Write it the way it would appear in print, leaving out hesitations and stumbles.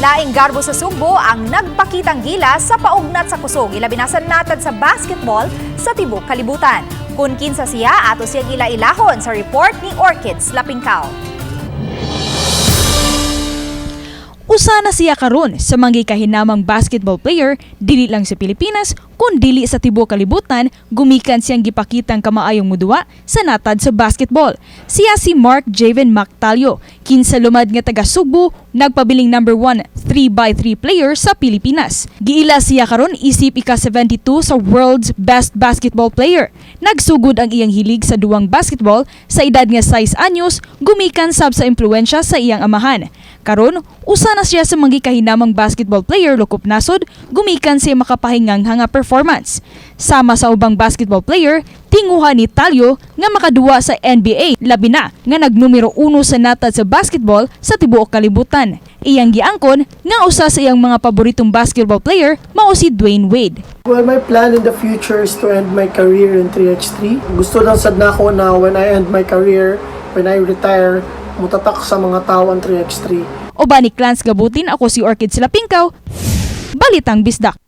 Laing garbo sa Sugbo ang nagpakitang gilas sa paugnat sa kusog, ilabi na sa natad sa basketball sa tibok kalibutan. Kung kinsa siya, ato siyang ila-ilahon sa report ni Orchids Lapingkaw. Usa na siya karon sa mga kahinamang basketball player dili lang sa Pilipinas kun dili sa tibuok kalibutan, gumikan siyang gipakitang kamaayong muduwa sa natad sa basketball. Siya si Mark Javen Mactalio, kinsa lumad nga taga Sugbo, nagpabiling number 1 3x3 player sa Pilipinas. Giila siya karon isip ika-72 sa world's best basketball player. Nagsugod ang iyang hilig sa duwang basketball sa edad nga 6 anyos, gumikan sab sa impluwensya sa iyang amahan. Karon, usa na siya sa mga kahinamang basketball player lokop nasod, gumikan siya makapahingang nga performance. Sama sa ubang basketball player, tinguha ni Talio nga makaduwa sa NBA, labi na nga nagnumero uno sa natad sa basketball sa tibuok kalibutan. Iyang giangkon nga usa sa iyang mga paboritong basketball player mao si Dwayne Wade. Well, my plan in the future is to end my career in 3x3. Gusto lang sad nako na when I end my career, when I retire, mutatak sa mga tao ang 3x3. Uban ni Clans Gabutin, ako si Orchid Silapingkaw, Balitang Bisdak.